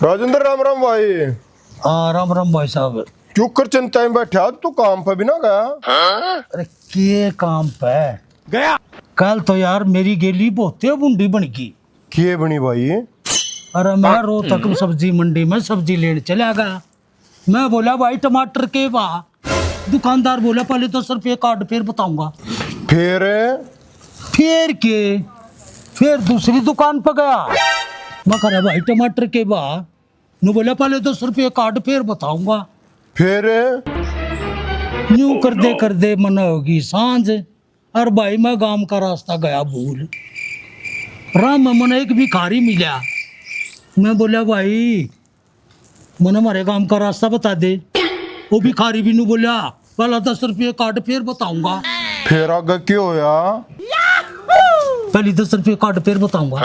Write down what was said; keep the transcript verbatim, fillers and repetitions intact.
राजेंद्र, राम राम भाई। हाँ, राम राम भाई साहब। क्यों कर चिंता में बैठा, तू काम पे भी ना गया? अरे, के काम पे गया? कल तो यार मेरी गेली बहुते बुंडी बन गई। के बनी भाई? अरे, मैं रोहतक सब्जी मंडी में सब्जी लेने चला गया। मैं बोला, भाई, टमाटर के भाव? दुकानदार बोला, पहले दस रुपये काट, फिर बताऊंगा। फिर? फिर के? फिर दूसरी दुकान पर गया। मैं कह रहा, भाई, टमाटर के भाव? नु बोला, पहले दस रुपये काट, फिर बताऊंगा। फिर? न्यू कर दे कर दे मना होगी सांझ। और भाई, मैं गांव का रास्ता गया भूल। राह में मने एक भिखारी मिला। मैं बोला, भाई, मने हमारे गांव का रास्ता बता दे। वो भिखारी भी नु बोला, पहला दस रुपये काट, फिर बताऊंगा। फिर आगे क्या होया? पहली दस रुपये काट, फिर बताऊंगा।